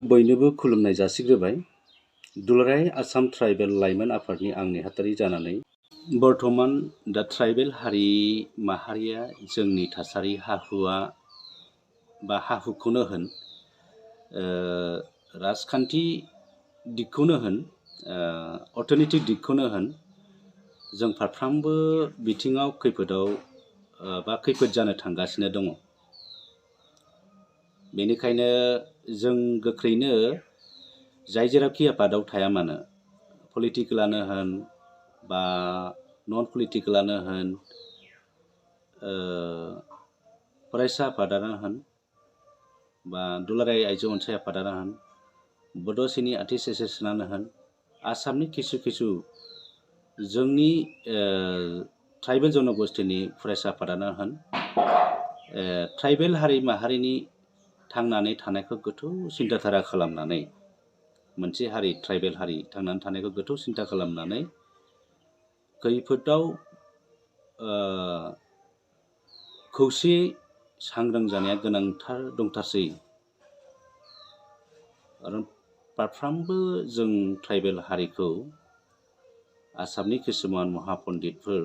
बयनोबो खुलुमनाय जासिग्रोबाय। दुलाराय आसाम ट्राइबेल लाइमोन आफादनि आं नेहाथारि जानानै बर्थमान दा ट्राइबेल हारि माहारिया जोंनि थासारि हा-हुआ बा हा-हुखौनो होन, राजखान्थि दिगखौनो होन, अर्थनैतिक दिगखौनो होन, जों फारफ्रामबो बिथिङाव खैफोदाव बा खैफोद जानो थांगासिनो दङ। बेनिखायनो जों गोख्रैनो जाय जेरावखि आफादाव थाया मानो, पलिटिकेलानो होन बा नन पलिटिकेलानो होन, फरायसा आफादानो होन बा दुलाराय आइजो अनसाय आफादानो होन, बड' सिनि आर्टिस्ट एस'सियेसनानो होन, आसामनि किसु जोंनि ट्राइबेल जनगोष्ठीनि फरायसा आफादानो होन, ट्राइबेल हारि माहारिनि थांनानै थानायखौ गोथौ सिन्ताधारा खालामनानै, मोनसे हारि ट्राइबेल हारि थांनानै थानायखौ गोथौ सिन्ता खालामनानै खैफोदाव खौसेयै सांग्रां जानाया गोनांथार दंथारसै। आरो फारफ्रामबो जों ट्राइबेल हारिखौ आसामनि किसुमान महापन्डितफोर,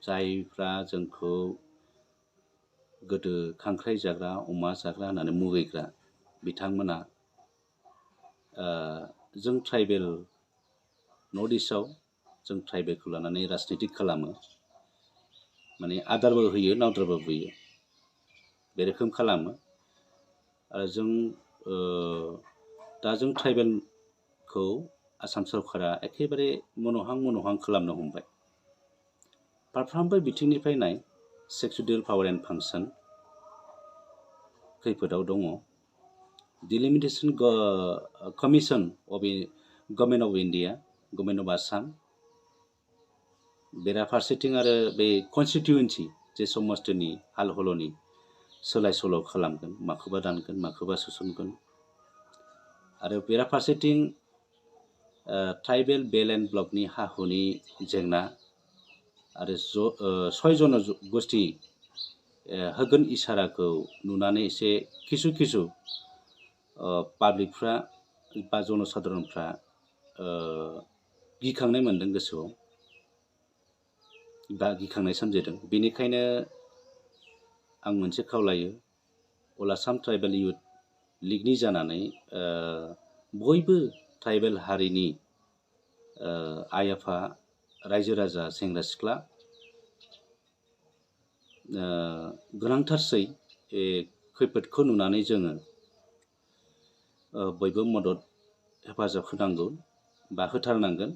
जायफ्रा जोंखौ गोदो खांख्राइ जाग्रा, अमा जाग्रा होननानै मुगैग्रा बिथांमोना जों ट्राइबेल नर्थ इस्टआव जों ट्राइबेलखौ लानानै राजनितिक खालामो, माने आदारबो होयो नावद्राबो बुयो, बे रोखोम खालामो। आरो जों दा जों ट्राइबेलखौ आसाम सरकारा एखेबारे मन'हां खालामनो हमबाय। फारफ्रामबो बिथिंनिफ्राय नाय, सेक्सुवेल पावार एन्ड फांसन खैफोदाव दङ। Delimitation commission of government of India, government of Assam, बेराफारसेथिं आरो बे कनस्टिटिउन्सि जे समस्तिनि हाल हल'नि सोलाय सोल' खालामगोन, माखौबा दानगोन, माखौबा सोसनगोन। आरो बेराफारसेथिं ट्राइबेल बेल एन्ड ब्लकनि हा-हुनि जेंना आरो 6 जनगोष्ठी होगोन इसाराखौ नुनानै एसे किसु पाब्लिकफ्रा बा जनसाधारनफ्रा गिखांनाय मोनदों गोसोआव, बा गिखांनाय सोमजिदों। बेनिखायनो आं मोनसे खावलायो, अल आसाम ट्राइबेल इयुथ लिगनि जानानै बयबो ट्राइबेल हारिनि आइ आफा, रायजो राजा, सेंग्रा सिख्ला गोनांथारसै खैफोदखौ नुनानै जोङो बयबो मदद हेफाजाब होनांगौ बा होथारनांगोन।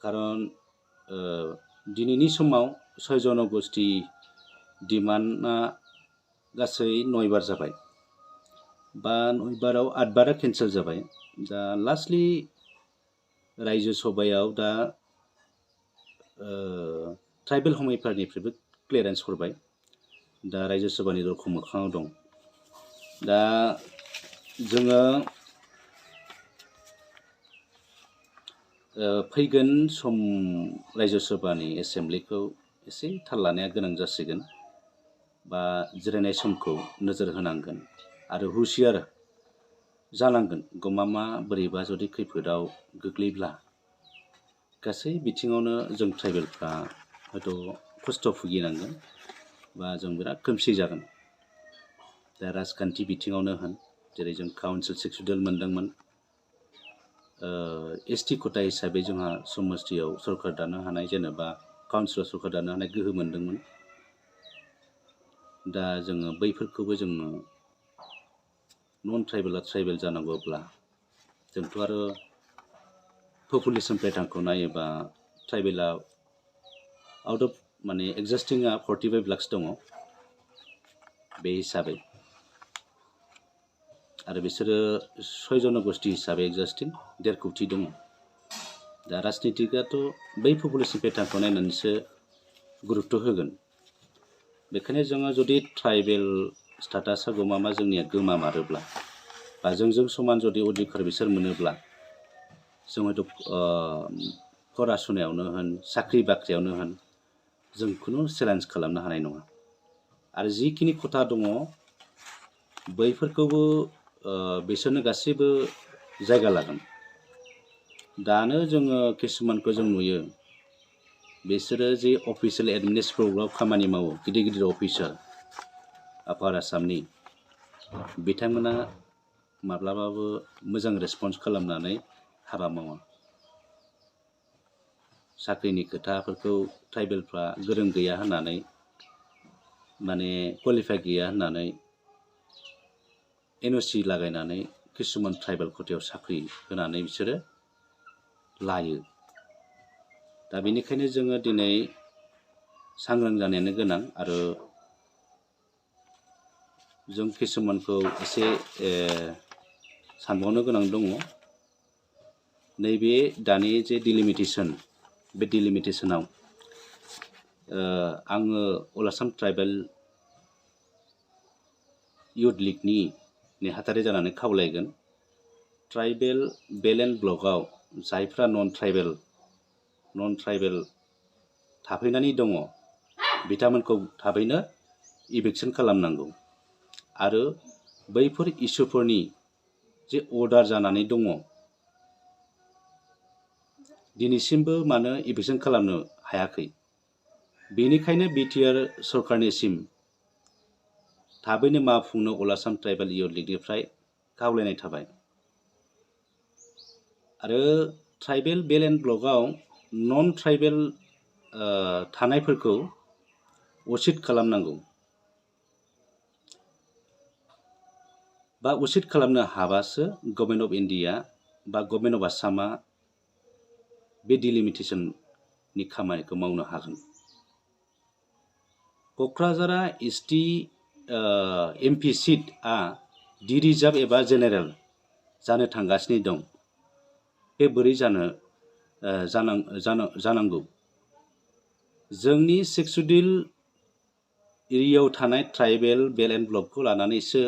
खारन दिनैनि समाव 6 जनगोष्ठी डिमान्डआ गासै 9 बार जाबाय, बा 9 बाराव 8 बारा केन्सेल जाबाय। दा लास्टलि रायजो सभायाव दा ट्राइबेल हमैफोरनिफ्रायबो क्लियारेन्स हरबाय, दा रायजो सभानि दरखं मोखाङाव दं। दा जोङो फैगोन सम रायजो सभानि एसेम्ब्लिखौ एसे थाल लानाया गोनां जासिगोन, बा जिरायनाय समखौ नोजोर होनांगोन आरो हुसियार जानांगोन। गमामा बोरैबा जुदि खैफोदाव गोग्लैब्ला गासै बिथिङावनो जों ट्राइबेलफ्रा हयथ' खस्थ' भुगिनांगोन, बा जों बिराद खोमसि जागोन। दा राजखान्थि बिथिङावनो होन, जेरै जों काउन्सिल सेक्सुवेल मोनदोंमोन, एसटि खथा हिसाबै जोंहा समस्तियाव सरकार दानो हानाय, जेनेबा काउन्सिलाव सरकार दानो हानाय गोहो मोनदोंमोन। दा जोङो बैफोरखौबो जोङो नन ट्राइबेला ट्राइबेल जानांगौब्ला, जोंथ' आरो पपुलेसन पेटार्नखौ नायोबा ट्राइबेला आउट अफ माने एक्जिस्टिंआ 45 लाखस दङ बे हिसाबै, आरो बिसोरो 6 जनगोष्ठी हिसाबै एक्जिस्टिं 1.5 कोटि दङ। दा राजनितिकआथ' बै पपुलेसन पेटार्नखौ नायनानैसो गुरुत्त' होगोन। बेखायनो जोङो जुदि ट्राइबेल स्टेटासआ गमामा जोंनिया गोमामारोब्ला, बा जोंजों समान जुदि अधिकार बिसोर मोनोब्ला, जों हयथ' फरासुनायावनो होन, साख्रि बाख्रियावनो होन, जों खुनु चेलेन्ज खालामनो हानाय नङा। आरो जिखिनि खथा दङ बैफोरखौबो बिसोरनो गासैबो जायगा लागोन। दानो जोङो किसुमानखौ जों नुयो बिसोरो जे अफिसियेल एडमिनिस्ट्रेटिभआव खामानि मावो गिदिर गिदिर अफिसार आपार आसामनि बिथांमोना माब्लाबाबो मोजां रेसपन्स खालामनानै हाबा मावा। साख्रिनि खोथाफोरखौ ट्राइबेलफ्रा गोरों गैया होननानै माने क्वालिफाइ गैया होननानै NOC लागायनानै किसुमान ट्राइबेल खथायाव साख्रि होनानै बिसोरो लायो। दा बेनिखायनो जोङो दिनै सांग्रां जानायानो गोनां आरो जों किसुमानखौ एसे सानबावनो गोनां दङ। नैबे दानि जे डिलिमिटेसन बे डिलिमिटेसनाव आङो अल आसाम ट्राइबेल इयुथ लिगनि नेहाथारि जानानै खावलायगोन ट्राइबेल बेल एन्ड ब्लकआव जायफ्रा नन ट्राइबेल थाफैनानै दङ बिथांमोनखौ थाबैनो इभिकसन खालामनांगौ आरो बैफोर इसुफोरनि जे अर्डार जानानै दङ दिनैसिमबो मानो इभिकसन खालामनो हायाखै। बेनिखायनो BTR सरकारनिसिम थाबैनो मावफुंनो अल आसाम ट्राइबेल इयुथ लिगनिफ्राय खावलायनाय थाबाय। आरो ट्राइबेल बेल एन्ड ब्लकआव नन ट्राइबेल थानायफोरखौ उचित खालामनांगौ बा उचित खालामनो हाबासो गभर्नमेन्ट अफ इन्डिया बा गभर्नमेन्ट अफ आसामा बे डिलिमिटेसननि खामानिखौ मावनो हागोन। क'क्राझारा ST MP सिटआ डि रिजार्भ एबा जेनेरेल जानो थांगासिनो दं। बे बोरै जानांगौ? जोंनि सेक्सुडिल एरियायाव थानाय ट्राइबेल बेल एन्ड ब्लकखौ लानानैसो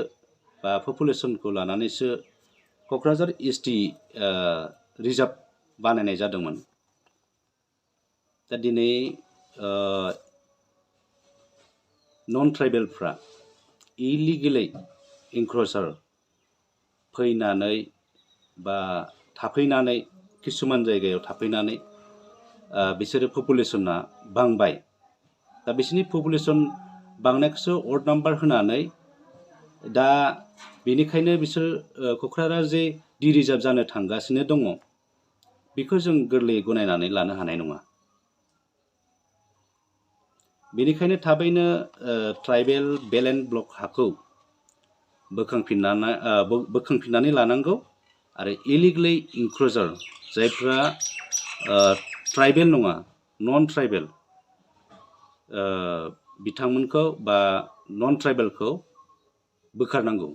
बा पपुलेसनखौ लानानैसो क'क्राझार ST रिजार्भ बानायनाय जादोंमोन। दा दिनै नन ट्राइबेलफ्रा इलिगेलै इनक्रचार फैनानै बा थाफैनानै किसुमान जायगायाव थाफैनानै बिसोरो पपुलेसना बांबाय। दा बिसोरनि पपुलेसन बांनायखौसो अर्ड नाम्बार होनानै दा बेनिखायनो बिसोर क'क्राझार जे डि रिजार्भ जानो थांगासिनो दङ बेखौ जों गोरलैयै गनायनानै लानो हानाय नङा। बेनिखायनो थाबैनो ट्राइबेल बेल एन्ड ब्लक हाखौ बोखांफिननानै लानांगौ आरो इलिगेलै इनक्रचार जायफ्रा ट्राइबेल नङा नन ट्राइबेल बिथांमोनखौ बा नन ट्राइबेलखौ बोखारनांगौ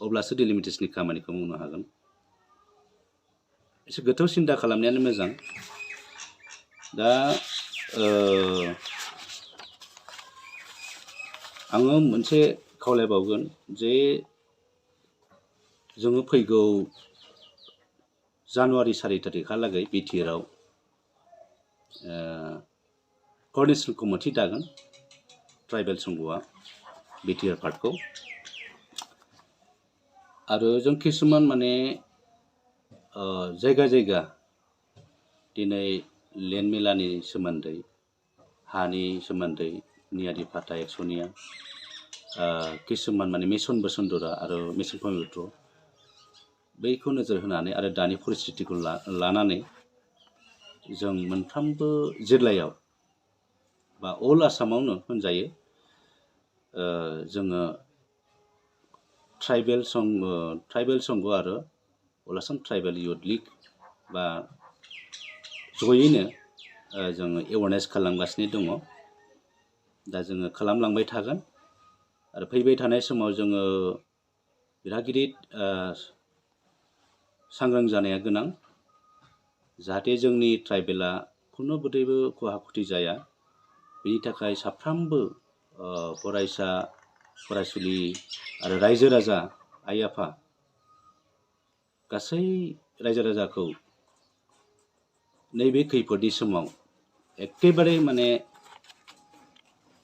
अब्लासो डिलिमिटेसननि खामानिखौ मावनो हागोन। एसे गोथौ सिन्ता खालामनायानो मोजां। दा आङो मोनसे खावलायबावगोन जे जोङो फैगौ जानुवारि 4 तारिखहालागै BTRआव क'र्डिनेसन कमिटि दागोन ट्राइबेल संघआ BTR पार्टखौ आरो जों किसुमान माने जायगा जायगा दिनै लेन्ड मेलानि सोमोन्दै हानि सोमोन्दै नियादि फाटा एक्सनिया किसुमान माने मिशन बसुन्धरा आरो मिशन पवित्र बैखौ नोजोर होनानै आरो दानि परिस्थितिखौ लानानै जों मोनफ्रोमबो जिल्लायाव बा अल आसामावनो होनजायो जोङो ट्राइबेल संघ आरो अल आसाम ट्राइबेल इयुथ लिग बा जयैनो जोङो एवारनेस खालामगासिनो दङ। दा जोङो खालामलांबाय थागोन आरो फैबाय थानाय समाव जोङो बिराद गिदिर सांग्रां जानाया गोनां जाहाथे जोंनि ट्राइबेला खुनु बोदैबो खहा खुथि जाया। बेनि थाखाय साफ्रोमबो फरायसा फरायसुलि आरो रायजो राजा आइ आफा गासै रायजो राजाखौ नैबे खैफोदनि समाव एखेबारे माने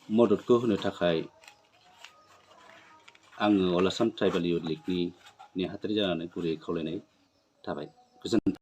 मददखौ होनो थाखाय आङो अल आसाम ट्राइबेल इउथ लिगनि नेहाथारि जानानै गुरैयै खावलायनाय थाबाय। गोजोन्थों।